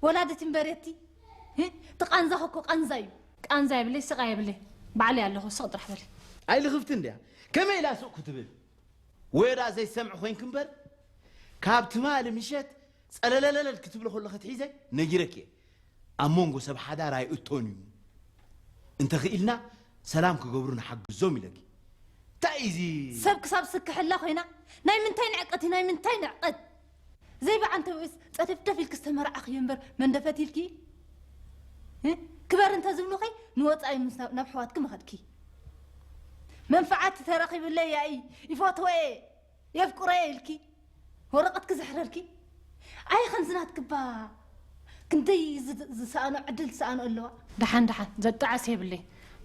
ወላዲት እምበረቲ። እ? እቲ ቃንዛኹ እኮ ቃንዛ እዩ። ቃንዛ የብለይ፣ ስቕ የብለይ። ባዕለይ ኣለኹ፣ ስቕ ጥራሕ በሊ። ኣይልኽፍቲ እንድያ። ከመይ ኢላ ስቕ ክትብል? ወዳ ዘይሰምዕ ኮይንክ እምበር፣ ካብ ትማሊ ምሸት ጸለለለለል ክትብሎ ከለኺ ትሒዘ ነጊረኪ እየ። ኣብ መንጎ ሰብ ሓዳር ኣይእቶን እዩ። እንተኽኢልና ሰላም ክገብሩ ንሓግዞም ኢለኪ። እንታይ እዩ እዚ? ሰብ ክሳብ ስክሕላ ኮይና፣ ናይ ምንታይ ንዕቀት እዩ፣ ናይ ምንታይ ንዕቀት? ዘይበዓንተ ውእስ ጸደፍደፍ ኢልኪ ዝተመርዓኺ እምበር መንደፈት ኢልኪ? እ? ክበር እንተ ዝብሉኺ ንወጻኢ ምስ ናብ፣ ናብ ኣሕዋትኪ ምኸድኪ። መንፈዓት ተረኺብለይ ያኢ፣ ይፈትወ እየ፣ የፍቅሮ እየ ኢልኪ ወረቐትኪ ዘሕረርኪ። ኣይ ከምዚ ናትክባ ክንደይ ዝ-፣ ዝሰኣኖ ዕድል ዝሰኣኖ ኣለዋ። ደሓን ደሓን ዘጣዕስ የብለይ።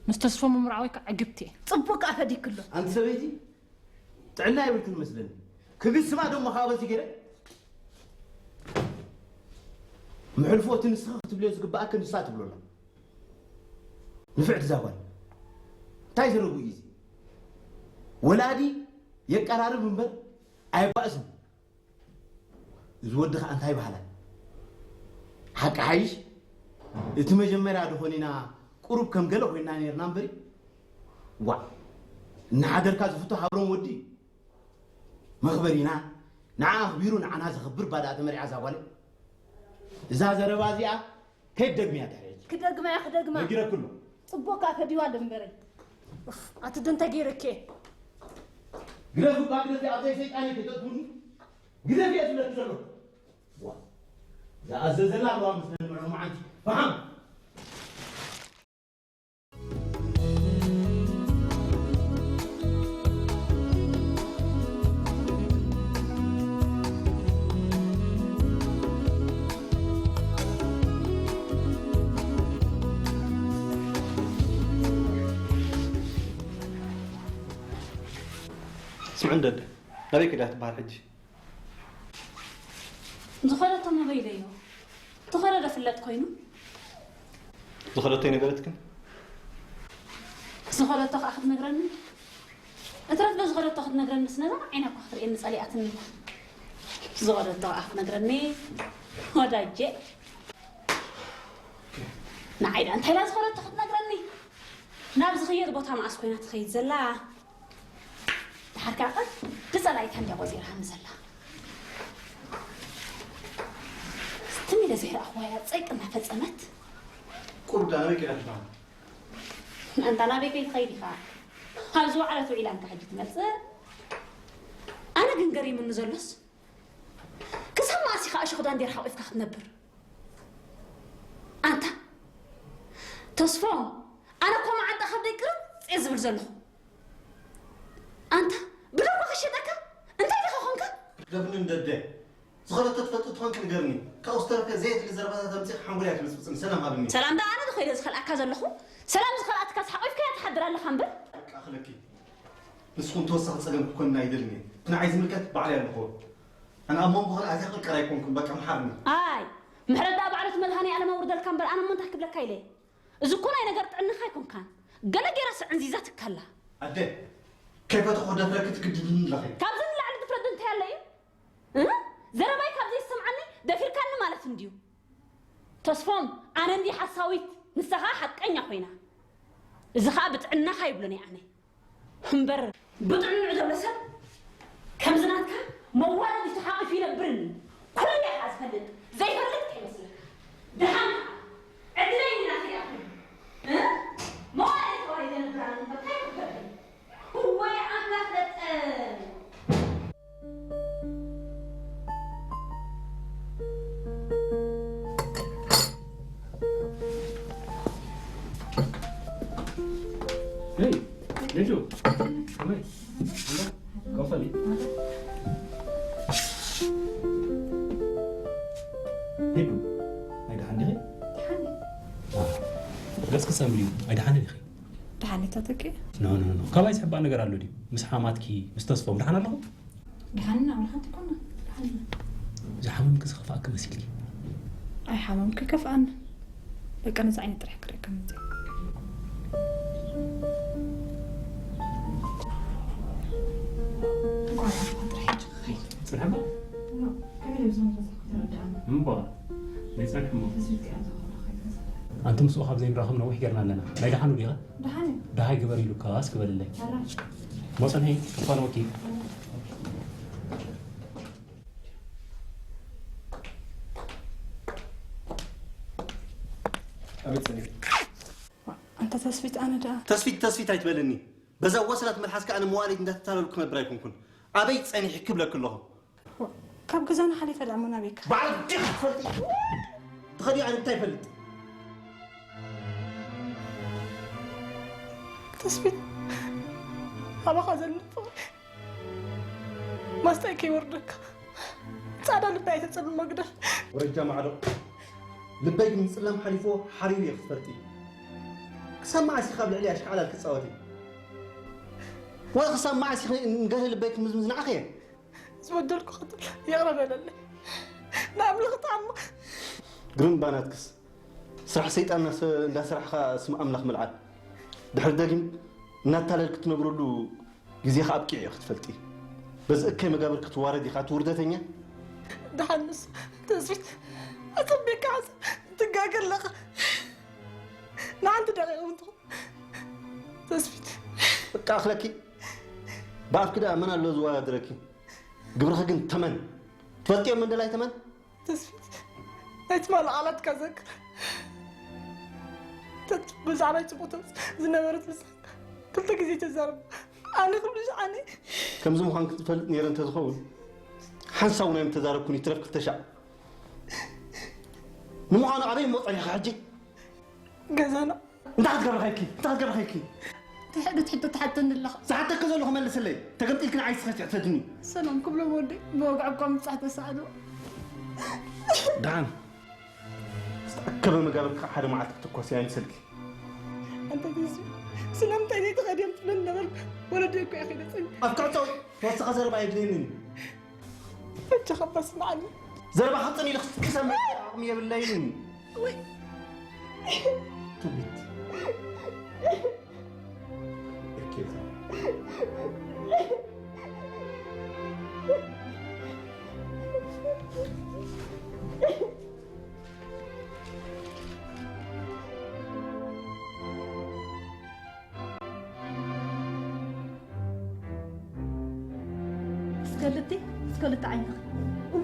ምስ ተስፎ ምምርዓወይ ከዓ ዕግብቲ እየ። ጽቡቅ ከኣ ፈዲክሎ። ኣንቲ ሰበይቲ ጥዕና የብልክን መስለኒ። ክግስማ ደሞ ከኣ በዚ ገይረ ምሕልፎ እቲ ንስኻ ክትብልዮ ዝግብኣኪ ንሳ ትብሎ ኣላ። ንፍዕቲ እዛ ጓል እንታይ ዝረጉ እዩ እዚ? ወላዲ የቀራርብ እምበር ኣየባእስን። እዚ ወዲ ኸኣ እንታይ በሃላ? ሓቂ ሓይሽ እቲ መጀመርያ ድኾን ኢና ቁሩብ ከም ገለ ኮይና ኔርና እምበሪ። ዋእ እናሓደርካ ዝፍቶ ሃብሮም ወዲ እዩ። መኽበሪና ንዓ ኣኽቢሩ ንዓና ዘኽብር ባዳ ተመሪዓ እዛ ጓለይ። እዛ ዘረባ እዚኣ ከይትደግምያ ድሕሪ ሕጂ። ክደግማ እያ ክደግማ። ነጊረኩ ኣሎ። ጽቡቅ ከኣ ፈዲዋ ኣሎ እምበረይ። ኡፍ፣ ኣቲ ዶ እንታይ ገይረኪ እየ? ግደፉ እባ ግደፊ ኣብ ዘይሰይጣን ከይተእትውኒ። ግደፊ እየ ዝብለኪ ዘለኹ። ዋ፣ ዝኣዘዘላ ኣለዋ መስለኒ ምዕሩግ መዓንቲ። ፈሓም። ስምዒ እንደ ኣደ ናበይ ከይዳ ትበሃል ሕጂ? ዝኸደቶ መበይለዮ። ዝኸደዶ ፍለጥ ኮይኑ። ዝኸደቶ ይነገረትክን? ዝኸደቶ ከዓ ክትነግረኒ? እትረፍ ዶ ዝኸደቶ ክትነግረኒ? ስነዛ ዓይና እኳ ክትርእየኒ ጸሊኣትኒ። ዝኸደቶ ከዓ ክትነግረኒ? ወዳጄ። ንዓይ ደኣ እንታይ ኢላ ዝኸደቶ ክትነግረኒ? ናብ ዝኽየድ ቦታ መዓስ ኮይና ትኸይድ ዘላ? ድሓር ከዓ ቀንዲ ጸላኢታ እንድያ ቆጺራኒ ዘላ። ትም ኢለ ዘይረኣኽዋያ ጸይቂ እናፈጸመት። ቁሩብ ደኣ ናበይ ከይዳ ትበሃል? ኣንታ ናበይ ከይትኸይድ ኢኻ? ኣብ ዝወዓለት ውዒላ እንካ ሕጂ ትመጽእ? ኣነ ግን ገሪሙኒ ዘሎስ፣ ክሳብ መኣስ ኢኻ እሾኽ ዳንዴር ሓቂፍካ ክትነብር? ኣንታ ተስፎም፣ ኣነ እኮ መዓንጣ ከብደይ ቅርጽ እየ ዝብል ዘለኹ። ኣንታ ብደሞ ክሸጠካ እንታይ ዲኻ ኾንካ? ግደፍኒ እንደ ኣደ። ዝኸደቶ ትፈልጢ ትኾንኪ ንገርኒ። ካብኡ ዝተረፈ ዘየድሊ ዘረባታት ኣምጺእኪ ሓንጎለይ ኣይትብጽብጽኒ። ሰላም ሃብኒ። ሰላም ደኣ ኣነ ዶ ከይደ ዝኸልኣካ ዘለኹ? ሰላም ዝኸልኣትካስ ሓቂፍካያ ትሓድር ኣለኻ እምበር። በቃ ክለኪ። ንስኹም ተወሳኺ ጸገም ክኮንና ኣይደልን እየ። እቲ ንዓይ ዝምልከት ባዕለይ ኣለኹዎ። ኣነ ኣብ መንጎ ካልኣት ክቕርቀር ኣይኮንኩን። በቃ ምሓርኒ። ኣይ፣ ምሕረት ደኣ ባዕሉ እቲ መድሃኔ ኣለም ኣውርደልካ እምበር ኣነ እሞ እንታይ ክብለካ ኢለ? እዚ እኮ ናይ ነገር ጥዕናኻ ኣይኮንካን። ገለ ጌራስ ዕንዚዛ ትካላ። ኣደ፣ ከይፈተኹ ክደፍረኪ ትግድድኒ ኣለኺ። ካብዚ ንላዕሊ ድፍረት እንታይ ኣሎ እዩ? እ? ዘረባይ ካብ ዘይሰምዓኒ ደፊርካኒ ማለት እንድዩ። ተስፎም፣ ኣነ እንድየ ሓሳዊት፣ ንሳ ኸኣ ሓቀኛ ኮይና። እዚ ኸኣ ብጥዕናኻ ይብሎን እየ ኣነ። እምበር ብጥዕንኡ ዘሎ ሰብ ከምዚ ናትካ መዋረዲ ተሓቒፉ ይነብርን ኩሉ እያ ዝፈልጥ ዘይፈልጥ ከይመስለካ። ደሓን ዕድለይ ናተይ ኣኽሉ፣ እ? መዋረዲ ተባሂለ ነብራን እንታይ ክገብር? እወይ ኣምላኽ ደቀ Hey, Nejo, come on. Come on. Come on. Hey, bro. ኣይደሓን ዲኺ? ደሓን እየ። ገጽኪ ሰምሪ፣ ኣይደሓን ዲኺ? ደሓን እየ ታተኪ? ኖ፣ ኖ፣ ኖ። ካባይ ዝሕባእ ነገር ኣሎ ድዩ? ምስ ሓማትኪ፣ ምስ ተስፎም ደሓን ኣለኹም? ደሓን ኢና፣ ወላ ሓንቲ ኮና። ደሓን ኢና። ዝሓመምኪ ዝኸፍኣኪ መሲልኪ? ኣይሓመምኩ፣ ኣይከፍኣኒ። በቃ ነዚ ዓይነት ጥራሕ ክርእየካ መጺአ። እንኳን ሓፍኻ ጥራሕ ሕጂ ክኸይድ። ጽንሕ እባ። ኖ፣ ከመይ ኢለ ብዝኾነ ተዛረብኩ ተረድኣኒ። እምባ። ይጸንሕ እሞ። ኣንቲ ምስኡ ካብ ዘይንራኸብ ነዊሕ ጌርና ኣለና። ናይ ደሓኑ ዲኻ? ደሓን እዩ። ደሃይ ግበር ኢሉካ እስኪ በልለይ። ኣራ። ሞ ጸንሒ፣ ክፋንወኪ። ኣቤት ጸኒሑ። ኣንታ ተስፊት፣ ኣነ ደኣ ተስፊት፣ ተስፊት ኣይትበልኒ። በዛ ወሰናት መልሓስካ ኣነ መዋሊት እንዳተታለልኩ ክነብር ኣይኮንኩን። ኣበይ ጸኒሕኪ ክብለኪ ኣለኹ። ካብ ገዛና ሓሊፈ ደኣ መን ኣበይካ? በዓል ዲኻ ትፈልጢ? ትኸዲ ኣነ እንታይ ይፈልጥ? ተስፊት፣ ኣባኻ ዘሎ ፍቕሪ ማስታይ ከይወርደካ። ጻዕዳ ልቢ ኣይተጸልሞ ግደፍ። ወረጃ ማዕዶ። ልበይ ግን ጽላም ሓሊፎ ሓሪሩ እየ ክትፈልጢ። ክሳብ መዓስ ኢኻ ኣብ ልዕሊ ኣሽካዕላል ክትጻወቲ? ወይ ክሳብ መዓስ ኢኺ ንገለ ልበይ ክምዝምዝ ንዓኺ እየ? ዝበደልኩ ክትብል ይቕረ በለለይ። ንኣምላኽ ተኣማ። ግርም ባናትክስ። ስራሕ ሰይጣን እናሰ-፣ እንዳሰራሕኻ ስም ኣምላኽ ምልዓል። ድሕሪ ደጊም እናታለል ክትነብረሉ ግዜኻ ኣብቂዑ እየ ክትፈልጢ። በዚ እከይ መጋብር ክትዋረድ ኢኻ፣ እቲ ውርደተኛ። ደሓን ንሱ ተስፊት ኣጸቢቕካ ሓሳብ ትጋገ ኣለኻ። ንሓንቲ ደቂቕ እውን ትኹን ተስፊት። በቃ ኣኽለኪ። ብኣፍኪ ደኣ መን ኣሎ ዝወዳደረኪ? ግብርኺ ግን ተመን። ትፈልጥዮ መንደላይ ተመን? ተስፊት፣ ናይ ትማሊ ቃላትካ ዘክር። ተት-፣ ብዛዕባይ ጽቡቕ ተምስ-፣ ዝነበረት ምሳኻ ክልተ ግዜ ተዛረብ። ኣነ ክብልሽ ኣነ። ከምዚ ምዃን ክትፈልጥ ነይረ እንተዝኸውን፣ ሓንሳብ እውን ኣይምተዛረብኩን፣ ይትረፍ ክልተ ሻዕ። ንምዃኑ ኣበይ እሞ ጸኒሕኻ ሕጂ? ገዛና። እንታይ ክትገብሪ ኸይድኪ? እንታይ ክትገብሪ ኸይድኪ? ትሕት-፣ ትሕቶ ትሓተኒ ኣለኻ። ዝሓተኪ ዘለኹ መልስለይ። ተገምጢልኪ ንዓይ ስኺ ትሕተትኒ። ሰላም ክብሎም ወደይ ብወግዒ እኳ ምብጻሕ ተሳእንዎ። ደሓን። ዝተኣከበ መጋብርካ ሓደ መዓልቲ ክትኮሲ ኣይምሰልኪ። ኣንታ ተስፊት፣ ስለምንታይ ዘይትኸድዮም ትብለኒ ነበርካ? ወለደይ እኮ እየ ከይደ ጸኒሐ። ኣፍካ ዕጸዊ። ተወሳኺ ዘረባ የድልየንን እዩ። በጃኻ እባ ስምዓኒ። ዘረባ ክጽን ኢሉ ክሰምዕ ዓቕሚ የብለይን። ወይ። ትውቢት። እኬታ። እስከ ልቲ፣ እስከ ልቲ ዓይንኺ።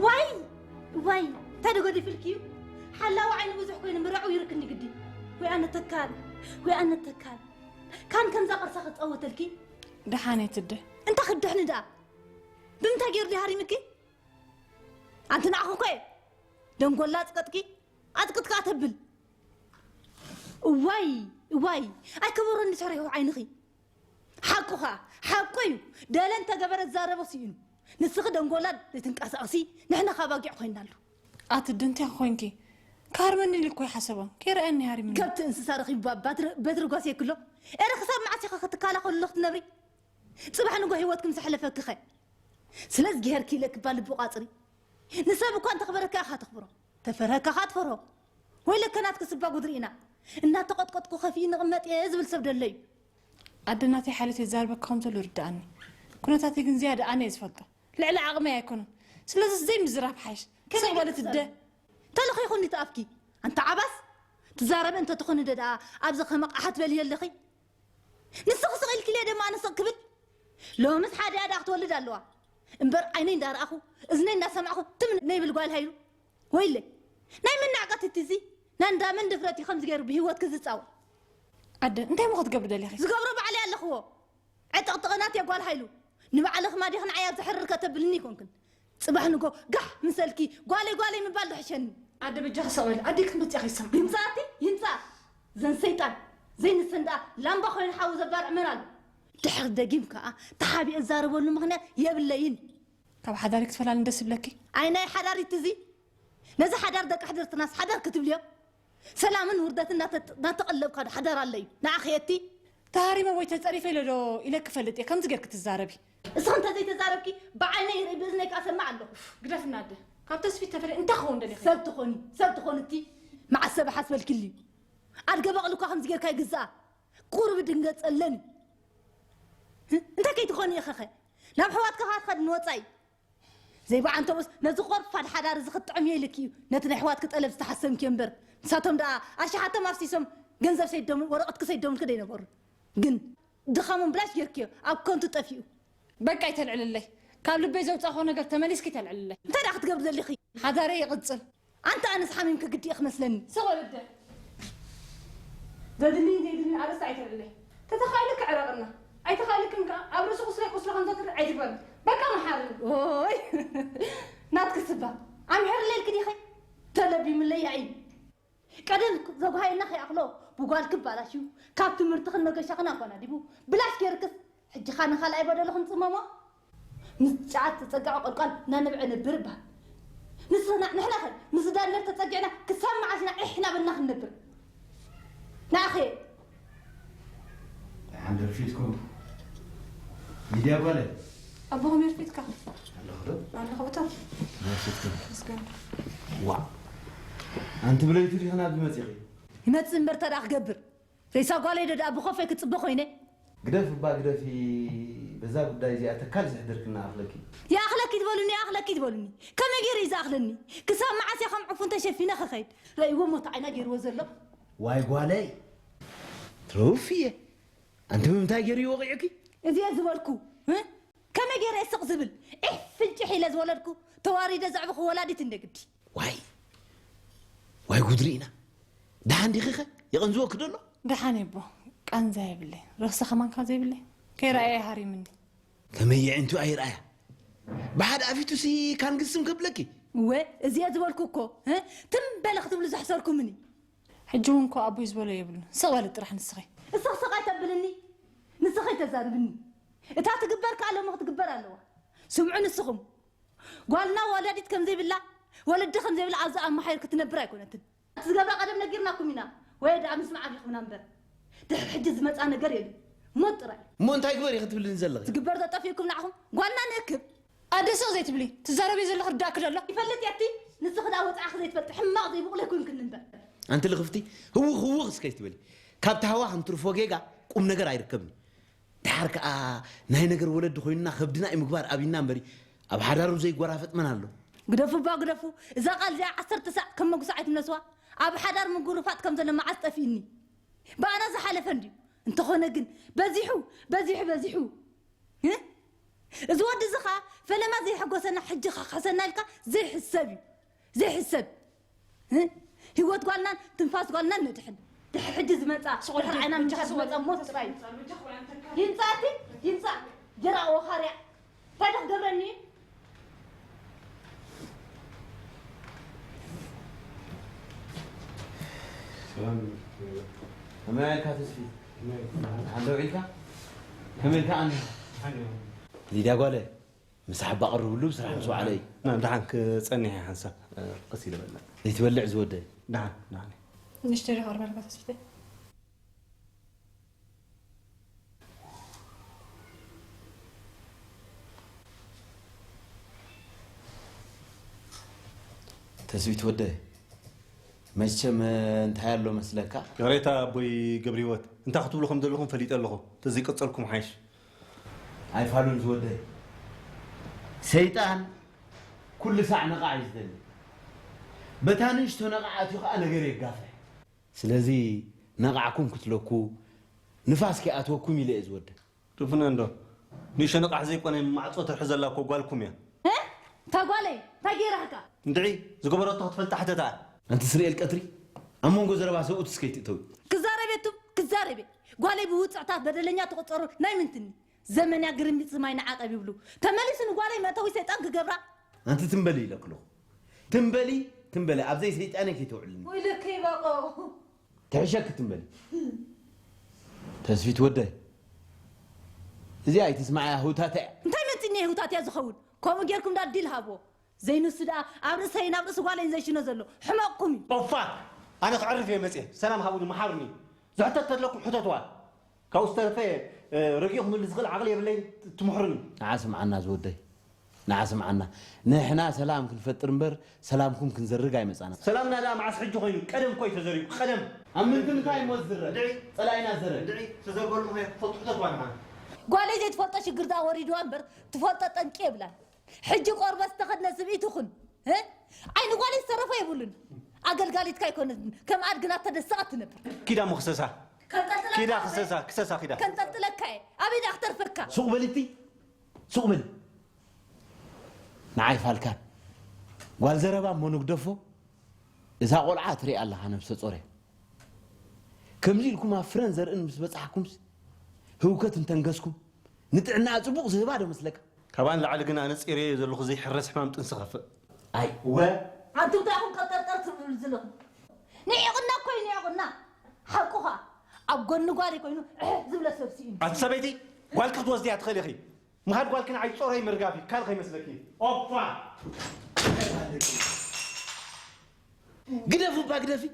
ዋይ! ዋይ! እንታይ ዶ ገዲፍልኪ እዩ? ሓላዊ ዓይኒ ብዙሕ ኮይኑ ምራዑ ይርክኒ ግዲ። ወይ ኣነ ተካል፣ ወይ ኣነ ተካል። ካን ከምዛ ቅርሳ ክጻወተልኪ? ደሓን እየ ትደ። እንታይ ክድሕኒ ደኣ? ብምንታይ ገይሩ ድዩ ሃሪምኪ? ኣንቲ ንዓኺ እኮ እየ። ደንጎላ ጽቀጥኪ፣ ኣጥቅጥካ ተብል። እዋይ፣ እዋይ፣ ኣይከበሮን ድሕሪሁ ዓይንኺ። ሓቁ ኸኣ፣ ሓቁ እዩ። ደለ እንተገበረ ዝዛረቦ ስኢኑ። ንስኺ ደንጎላ ዘይትንቀሳቐሲ፣ ንሕና ኻባጊዕ ኮይንናሉ። ኣቲ ድንትያ ኾይንኪ፣ ክሃርመኒ ኢሉ እኮ ይሓሰቦ። ከይረኣየኒ ሃሪምኒ። ከብቲ እንስሳ ረኺቡ ባትሪ፣ በትሪ ጓስየክሎ። ኤረ ክሳብ መዓስ ኢኺ ክትከላኸልሉ ክትነብሪ? ጽባሕ ንጎ ህይወትኪ ምስ ኣሕለፈኪኸ? ስለዚ ጌርኪ ኢለኪ እባ ልቢ ቋጽሪ። ንሰብ እኳ እንተኽበረካ ኢኻ ተኽብሮ። ተፈርሀካ ኸኣ ትፈርሆ። ወይለከ ናትኪ ስባ ጉድ ርኢና። እናተቐጥቀጥኩ ከፊኡ ንቕመጥ እየ ዝብል ሰብ ደሎ እዩ። ኣደ ናተይ ሓልዮት የዛርበካ ከም ዘሎ ይርድኣኒ። ኩነታተይ ግን ዝያዳ ኣነ እየ ዝፈልጦ። ልዕሊ ዓቕመይ ኣይኮነን። ስለዚ ዘይምዝራብ ሓይሽ። ከመይ ስቕ በሊ ትደ። ተለኺኹ እንዲ ተኣፍኪ። ኣንታ ዓባስ። ትዛረቢ እንተ ትኾኒ ደ ደኣ ኣብዚ ከመቕ ኣሓት በሊ የለኺ። ንስኺ ስቕ ኢልኪ ኢለ ደማ ኣነ ስቕ ክብል? ሎምስ ሓዲኣ ደኣ ክትወልድ ኣለዋ። እምበር ዓይነይ እንዳረኣኹ፣ እዝነይ እንዳሰማዕኹ ትም ነይብል ጓል ሃይሉ። ወይለይ፣ ናይ መን ናዕቀት እቲ እዚ? ናይ እንዳ መን ድፍረት እዩ ከምዚ ገይሩ ብህይወትኪ ዝጻወት? ኣደ፣ እንታይ እሞ ክትገብሪ ደሊኺ? ዝገብሮ ባዕለይ ኣለኽዎ። ዕጥቕጥቕናት እየ ጓል ሃይሉ። ንባዕልኺ ማዲኺ ንዓይ ኣብዚ ሕርር ከተብልኒ ኣይኮንክን። ጽባሕ ንጎ ጋሕ ምሰልኪ ጓለይ ጓለይ ምባል ዶ ሕሸኒ? ኣደ በጃኺ ስቕ በሊ፣ ኣደይ ክትመጽእ እያ ከይሰምዓ። ይምጻእ ኣቲ፣ ይምጻእ። ዘን ሰይጣን፣ ዘይንሰን ደኣ ላምባ ኮይኑ ሓዊ ዘባርዕ መን ኣሎ? ድሕሪ ደጊም ከኣ ተሓቢኤ ዝዛረበሉ ምኽንያት የብለይን። ካብ ሓዳሪ ክትፈላልን ደስ ይብለኪ? ኣይ ናይ ሓዳር እቲ እዚ። ነዚ ሓዳር ደቂ ሕድርትናስ ሓዳር ክትብልዮ? ሰላምን ውርደትን እናተ-፣ እናተቐለብካ ዶ ሓዳር ኣሎ እዩ? ንዓኺ የቲ? ተሃሪመ ወይ ተጸሪፈ ኢለ ዶ ኢለኪ እፈልጥ እየ ከምዚ ጌርኪ ትዛረቢ? እስኺ እንተ ዘይተዛረብኪ ብዓይነይ ይርኢ ብእዝነይ ከኣ ሰምዕ ኣለኹ። ግደፍና ኣደ። ካብ ተስፊት ተፈለ እንታይ ክኸውን ደሊኺ? ሰብ ትኾኒ፣ ሰብ ትኾኒ እቲ መዓስ ሰብ ሓስበልኪ ልዩ? ኣድገ በቕሊ እኳ ከምዚ ጌርካ ይግዛኣ። ቁሩብ ድንገጸለን። እ? እንታይ ከይትኾኒ ኢኺኸ? ናብ ኣሕዋትካ ከኣ ትኸዲ ንወጻኢ። ዘይበዓንቶምስ ነዚ ቆርፋድ ሓዳር እዚ ክትጥዕም የልክ እዩ። ነቲ ናይ ኣሕዋትኪ ጠለብ ዝተሓሰምኪ እምበር፣ ንሳቶም ደኣ ኣሽሓቶም ኣፍሲሶም ገንዘብ ሰይዶም ወረቐትኪ ሰይዶምልኪ ደይነበሩ። ግን ድኻሞም ብላሽ ጌርክዮ፣ ኣብ ከንቱ ጠፊኡ። በቃ ይተልዕልለይ። ካብ ልበይ ዘውጻእኮ ነገር ተመሊስኪ ይተልዕልለይ። እንታይ ደኣ ክትገብሪ ዘሊኺ? ሓዳረይ ይቕጽል። ኣንታ ኣነስ ሓሚምኪ ግዲ ኢኺ መስለኒ። ስቕ በል እደ። ዘድልይን ዘይድልይን ኣርእስቲ ኣይተልዕለይ። ተተኻኢልኪ ዕረቕና። ኣይተኻኢልክን ከኣ ኣብ ርእሲ ቁስለይ ቁስሊ ከም ዘትርፍ ኣይትግበሪ። በቃ መሓርኒ። ኦይ። ናትኪ ስባ። ኣምሕርለይ ኢልኪ ዲኺ? ተለቢምለይ ኣይ። ቀደም ዘጓሃየና ከይኣኽሎ ብጓልኪ ባላሽዩ ካብ ትምህርትኽን መገሻኽን ኣጓናዲቡ ብላሽ ገይርክስ ሕጂ ኻን ንኻልኣይ በደሉ ክንጽመሞ? ምስ ጫት ዝጸግዐ ቆልቋል እናነብዐ ነብር ይበሃል። ንስና ንሕና ኸ ምስ ዳንደር ተጸጊዕና ክሳብ መዓስ ኢና ዒሕ እናበልና ክንነብር? ንኣኸ ደሓን ዶ ረፊድኩም? ሊድያ ጓለይ። ኣቦኹም የርፊድካ? ኣለኹ ዶ? ኣለኹ ብታ። ረፊድኩም? ምስጋና። ዋ። ኣንቲ ብለይቲ ዲኺ ናብዚ መጺኺ? ይመጽእ እምበር እንታይ ደኣ ክገብር? ሬሳ ጓለይ ዶ ደኣ ብኾፈይ ክጽበ ኮይነ? ግደፍ እባ ግደፊ። በዛ ጉዳይ እዚኣ ተካል ዘሕድርክና ኣኽለኪ። ይኣኽለኪ ትበሉኒ፣ ይኣኽለኪ ትበሉኒ። ከመይ ገይሩ እዩ ዝኣኽለኒ? ክሳብ መዓስ እየ ከም ዕፉን ተሸፊነ ክኸይድ? ረእይዎ እሞ እቲ ዓይና ገይርዎ ዘሎ። ዋይ ጓለይ። ትረውፍየ። ኣንቲ ብምንታይ ገይሩ እዩ ወቒዑኪ? እዚ እየ ዝበልኩ። እ? ከመይ ገይረ እየ ስቕ ዝብል? ዒሕ ፍንጭሕ ኢለ ዝወለድኩ፣ ተዋሪደ ዘዕበኹ ወላዲት እንደ ግዲ። ዋይ። ዋይ ጉድ ርኢና። ደሓን ዲኺኸ? የቐንዝወኪ ዶ ኣሎ? ደሓን እየ ኣቦ። ቃንዛ የብለይ። ረኽሲ ከማን ካብ ዘይብለይ። ከይረኣየ ሃሪምኒ። ከመይ የዒንቱ ኣይረኣያ? ብሓደ ኣፊቱሲ ካን ግስም ከብለኪ። እወ፣ እዚ እየ ዝበልኩ እኮ። እ? ትም በለ ክትብሉ ዘሕሰርኩምኒ። ሕጂ እውን እኮ ኣቦይ ዝበሎ የብሉን። ስቕ በሊ ጥራሕ ንስኺ። እስኺ ስቕ ኣይተብልኒ። ንስኺ ኣይተዛርብኒ። እታ ትግበር ከኣ ሎሚ ክትግበር ኣለዋ። ስምዑ ንስኹም። ጓልና ወላዲት ከም ዘይብላ፣ ወለዲ ከም ዘይብላ ኣብዚ ኣመሓይር ክትነብር ኣይኮነትን። እቲ ዝገብራ ቀደም ነጊርናኩም ኢና። ወይ ደኣ ምስማዕ ኣቢኹምና እምበር። ድሕሪ ሕጂ ዝመጻ ነገር የለን። ሞት ጥራይ። እሞ እንታይ ግበር ኢኺ ትብልኒ ዘለኺ? ዝግበር ተጠፊእኩም ንዓኹም ጓልና ንእክብ። ኣደ ስቕ ዘይትብሊ፣ ትዛረብዮ ዘለኺ ርዳእኪ ዶ ኣሎ? ይፈልጥ እየ እቲ ንስኺ ደኣ ወጻእኺ ዘይትፈልጢ ሕማቕ ዘይብቑል ኣይኮንክን እምበር። ኣንቲ ልኽፍቲ፣ ህውኽ ህውኽ እስከ ኣይትበሊ። ካብቲ ሃዋ ከም ትርፎ ጌጋ ቁም ነገር ኣይርከብን። ደሓር ከኣ ናይ ነገር ወለዲ ኮይንና ከብድና እዩ ምግባር ኣብይና እምበሪ፣ ኣብ ሓዳሩ ዘይጎራፈጥ መን ኣሎ? ግደፉ እባ ግደፉ። እዛ ቃል እዚኣ ዓሰርተ ሳዕ ከም መጉሳዕ ኣይትምለስዋ። ኣብ ሓዳር ምጉርፋጥ ከም ዘሎ መዓስ ጠፊእኒ? ብኣና ዝሓለፈ እንድዩ። እንተኾነ ግን በዚሑ፣ በዚሑ፣ በዚሑ። እ? እዚ ወዲ እዚ ኸኣ ፈለማ ዘይሐጎሰና ሕጂ ከሕጉሰና ኢልካ ዘይሕሰብ እዩ። ዘይሕሰብ። እ? ህይወት ጓልናን ትንፋስ ጓልናን ነድሕን። ድሕሪ ሕጂ ዝመጻ፣ ድሕሪ ዓይና ምንቻ ዝመጻ ሞት ጥራይ እዩ። ይምጻእ እቲ፣ ይምጻእ። ጀራእ ወኻርያ። እንታይ ዶ ክገብረኒ እዩ? ሰላም። ከመይ ኣልካ ተስፊ? ከመይ? ደሓን ዶ ውዒልካ? ከመይ ኢልካ ኣነ? ደሓን እየ። ሊድያ ጓለ፣ ምሳሕ እባ ቀርብሉ፣ ስራሕ ምስ ወዓለ እዩ። ና፣ ደሓን ክጸንሕ እየ ሓንሳብ፣ እ፣ ቀስ ኢለ በላ። ዘይትበልዕ ዝወደይ? ደሓን፣ ደሓን እየ። ንእሽተይ ዶ ክቕርበልካ ተስፊተይ? ተስፊት ወደይ፣ መቸም እንታይ ኣሎ መስለካ? ይቕሬታ ኣቦይ ገብረህይወት፣ እንታይ ክትብሉ ከም ዘለኹም ፈሊጠ ኣለኹ። ተዘይቀጸልኩም ሓይሽ። ኣይፋሉን ዝወደይ። ሰይጣን ኩሉ ሳዕ ነቓዕ እዩ ዝደሊ። በታ ንእሽቶ ነቓዕ ኣትዩ ኸኣ ነገር የጋፍሕ። ስለዚ ነቓዕኩም ክትለኩ፣ ንፋስ ከይኣትወኩም ኢለ እየ ዝወደ። ርፍነ እንዶ። ንእሽቶ ነቓሕ ዘይኮነ ማዕጾ ትርሒ ዘላ እኮ ጓልኩም እያ። እ? እታ ጓለይ እንታይ ገይራካ? እንድዒ፣ ዝገበረቶ ክትፈልጣ ሕተታ። ኣንቲ ስርኤል ቀትሪ፣ ኣብ መንጎ ዘረባ ሰብኡት እስከ ይትእተዊ። ክዛረብ እየ ቱም፣ ክዛረብ እየ። ጓለይ ብውጽዕታት በደለኛ ትቑጸሩ ናይ ምንትኒ? ዘመንያ ግርምቢጥ ዝማይ ንዓቐብ ይብሉ። ተመሊሱ ንጓለይ መእተዊ ሰይጣን ክገብራ። ኣንቲ ትም በሊ ኢለኪ ኣለኹ። ትም በሊ፣ ትም በሊ፣ ኣብ ዘይሰይጣነይ ከይተውዕልኒ። ወይለከ ይባቆ። ትሕሸኪ ትም በሊ። ተስፊት ወደይ፣ እዚኣ ኣይትስማዓያ ህውታታ እያ። እንታይ መጺኒ ህውታትያ ዝኸውን? ከምኡ ጌርኩም ዳ ዲል ሃብዎ። ዘይንሱ ደኣ ኣብ ርእሰይን ኣብ ርእሲ ጓለይን ዘይሽኖ ዘሎ። ሕመቕኩም እዩ። ኦፋ! ኣነ ክዕርፍ እየ መጽየ። ሰላም ሃቡኒ፣ መሓሩኒ። ዝሕተት ተለኩም ሕተትዋ። ካብኡ ዝተረፈ፣ እ፣ ረጊኡ ክምልስ ዝኽእል ዓቕሊ የብለይን፣ ትምሕሩኒ። ንዓ ስምዓና ዝወደይ፣ ንዓ ስምዓና። ንሕና ሰላም ክንፈጥር እምበር ሰላምኩም ክንዘርግ ኣይመጻና። ሰላምና ደኣ መዓስ ሕጂ ኮይኑ? ቀደም እኮ እዩ ተዘሪጉ፣ ቀደም። ኣብ ምንትምታይ እሞ ዝዝረግ? እንድዒ። ጸላኢና ዝዘረግ። እንድዒ፣ ዝተዘርገሉ ምኽንያት ትፈልጡ ሕተትዋ ንዓና። ጓለይ ዘይትፈልጦ ሽግር ደኣ ወሪድዋ እምበር ትፈልጦ ጠንቂ የብላን። ሕጂ ቆርበት ዝተኸድነ ዝብኢ ትኹን። እ? ዓይኒ ጓል ዝተረፈ የብሉን። ኣገልጋሊትካ ኣይኮነትን። ከም ኣድግና ተደስቓ ትነብር። ኪዳ እሞ ክሰሳ። ከንጠልጥለካ ኪዳ እየ። ክሰሳ፣ ክሰሳ ኪዳ። ከንጠልጥለካ እየ። ኣበይ ደኣ ክተርፈካ? ሱቕ በሊ እቲ። ሱቕ በሊ። ንዓይ ፋልካን። ጓል ዘረባ እሞ ንግደፎ። እዛ ቆልዓ ትሪኣ ኣለኻ ነብሰ ጾር እያ። ከምዚ ኢልኩም ኣብ ፍረን ዘርእን ምስ በጻሕኩምስ ህውከት እንተንገስኩም ንጥዕና ጽቡቕ ዝህባ ዶ መስለካ? ካብኣ ንላዕሊ ግን ኣነ ጺረዮ ዘለኹ ዘይሕረስ ሕማም ጥንሲ ከፍእ። ኣይ ወ ኣንቱም እንታይ ኢኹም ቀጠርጠር ትብሉ ዘለኹም? ንዒቑና እኮ እዩ ንዒቑና። ሓቁ ኸኣ ኣብ ጎኒ ጓለይ ኮይኑ ዕሕ ዝብለ ሰብ ስኢኑ። ኣቲ ሰበይቲ ጓልኪ ክትወስድያ ትኽእሊ ኢኺ። ምኻድ ጓልኪ ንዓይ ጾረይ ምርጋፍ እዩ። ካልእ ከይመስለኪ። ኦፋ! ግደፉ እባ ግደፊ።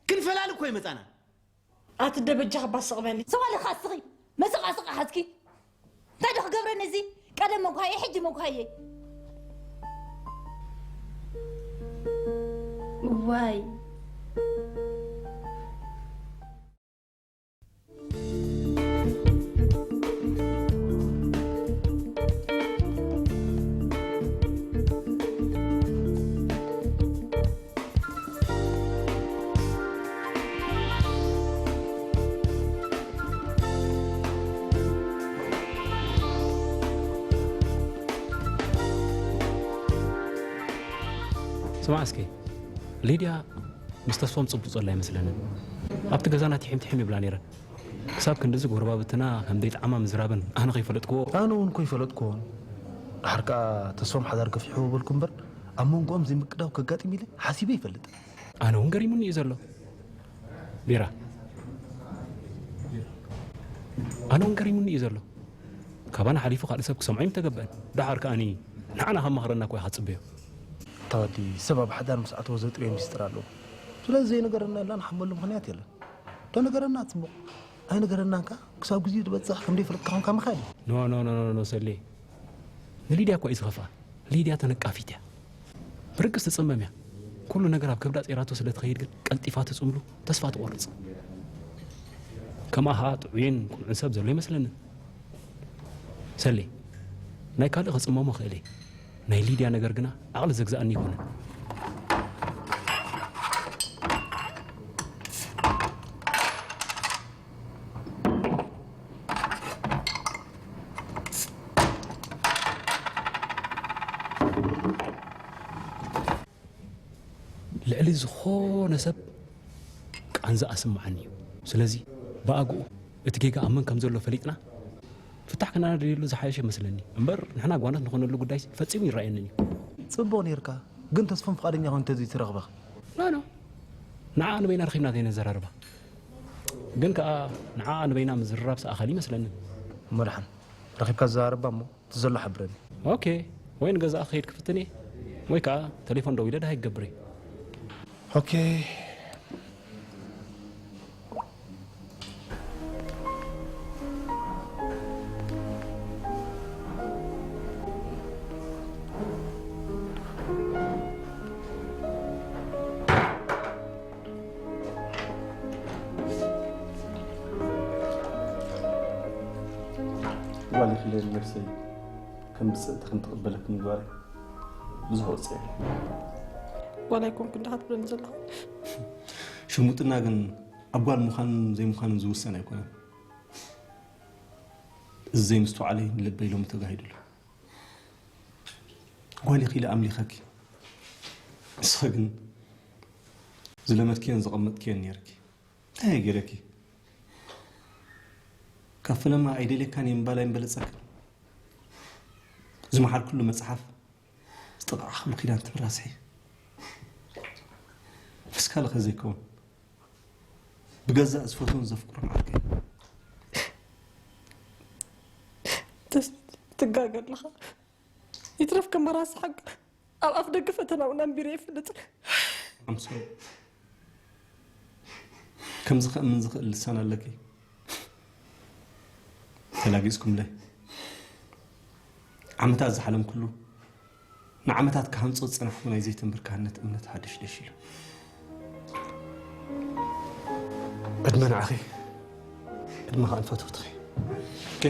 ክንፈላሊ እኮ ይመጻና። ኣቲ ደበጃ ክባስቕ በሊ። ሰዋሊ ኻስኺ መሰቓስቓ ሓዝኪ። እንታይ ዶ ክገብረኒ እዚ? ቀደም መጉሃየ፣ ሕጂ መጉሃየይ። እዋይ። ስማዕ እስኪ፣ ሊድያ ምስ ተስፎም ጽቡቕ ጸላ ኣይመስለንን። ኣብቲ ገዛና ትሒም ትሒም ይብላ ነይረን። ክሳብ ክንድዚ ጎረባብትና ከም ዘይጠዓማ ምዝራበን ኣነ ከይፈለጥክዎ። ኣነ እውን እኮ ይፈለጥክዎን። ድሓር ከኣ ተስፎም ሓዳር ገፊሕዎ በልኩ እምበር፣ ኣብ መንጎኦም ዘይምቅዳው ከጋጥም ኢለ ሓሲበ ይፈልጥ። ኣነ እውን ገሪሙኒ እዩ ዘሎ። ቢራ። ኣነ እውን ገሪሙኒ እዩ ዘሎ። ካባና ሓሊፉ ካልእ ሰብ ክሰምዖ እዩ ምተገበአን። ደሓር ከኣኒ ንዓና ካብ መኽረና እኮ ኢኻ ትጽበዮ። እታ ወዲ ሰብ ኣብ ሓዳር ምስ ኣተወ ዘጥርዮ ሚስጥር ኣለዎ። ስለዚ ዘይነገረና ኢልና ንሓመሉ ምኽንያት የለን። ዶ ነገረና ጽቡቕ። ኣይነገረናን ከኣ ክሳብ ግዜኡ ዝበጽሕ ከም ዘይፈለጥካ ኮንካ ምኻድ እዩ። ኖ፣ ኖ፣ ኖ፣ ኖ፣ ኖ፣ ሰሌ። ንሊድያ እኮ እዩ ዝኸፍኣ። ሊድያ ተነቃፊት እያ። ብርግጽ ትጽመም እያ። ኩሉ ነገር ኣብ ከብዳ ጸይራቶ ስለ ትኸይድ ግን ቀልጢፋ ትጽምሉ፣ ተስፋ ትቖርጽ። ከምኣ ኸኣ ጥዑይን ቅኑዕን ሰብ ዘሎ ይመስለንን። ሰሌ፣ ናይ ካልእ ክጽመሞ ክእል እየ። ናይ ሊድያ ነገር ግና ዓቕሊ ዘግዝኣኒ ኣይኮነን። ልዕሊ ዝኾነ ሰብ ቃንዛ ኣስምዓኒ እዩ። ስለዚ ብኣግኡ እቲ ጌጋ ኣብ መን ከም ዘሎ ፈሊጥና ፍታሕ ከነናድየሉ ዝሓየሸ መስለኒ። እምበር ንሕና ጓኖት ንኾነሉ ጉዳይሲ ፈጺሙ ይረኣየንን እዩ። ጽቡቕ ኔርካ፣ ግን ተስፎም ፍቓደኛ ኮይኑ እንተዘይትረኽበ? ኖ፣ ኖ። ንዓኣ ንበይና ረኺብና ዘይነዘራርባ። ግን ከኣ ንዓኣ ንበይና ምዝርራብሲ ኣኻሊ ይመስለኒ። እሞ ደሓን ረኺብካ ዘራርባ እሞ እቲ ዘሎ ሓብረኒ። ኦኬ፣ ወይ ንገዛኣ ክኸይድ ክፍትን እየ፣ ወይ ከኣ ተሌፎን ደዊለ ደሃይ ክገብር እየ። ኦኬ። ጓል ይኽለኒ ነብሰይ ከም ብጽእቲ ከም ትቕበለክ ምግባረይ ብዙሕ ወጽየ። ጓል ኣይኮንኩን ዲኻ ትብለኒ ዘለኻ? ሽርሙጥና ግን ኣብ ጓል ምዃንን ዘይምዃንን ዝውሰን ኣይኮነን። እዚ ዘይምስትውዓለይ ንልበይ ሎሚ ተጋሂዱሉ። ጓል ኢኺ ኢለ ኣምሊኸኪ። ንስኺ ግን ዝለመድክዮን ዘቐመጥክዮን ነይርኪ። እንታይ እየ ገይረኪ? ካብ ፈለማ ኣይደልየካን እየ ምባል ኣይምበለጸክን። ዝመሓርኩሉ መጽሓፍ ዝጠቕዓኽሉ ኪዳን ትብራስሒ። ምስካልኸ ዘይከውን። ብገዛእ ዝፈትዎን ዘፍቅሮን ዓርከይ። ተስ-፣ ትጋገ ኣለኻ። ይትረፍ ከመራስሓ ኣብ ኣፍ ደገ ፈተና እውን ኣንቢረ ይፈልጥ። ኣምሶም። ከምዚ ከእምን ዝኽእል ልሳን ኣለኪ። ተላጊጽኩምለይ። ዓመታት ዝሓለምኩሉ፣ ንዓመታት ክሃንጾ ዝጸናሕኩ ናይ ዘይተንበርካህነት እምነት ሃደሽደሽ ኢሉ። ዕድመ ንዓኺ፣ ዕድመ ኸኣ ንፈተውትኺ። ኦኬ?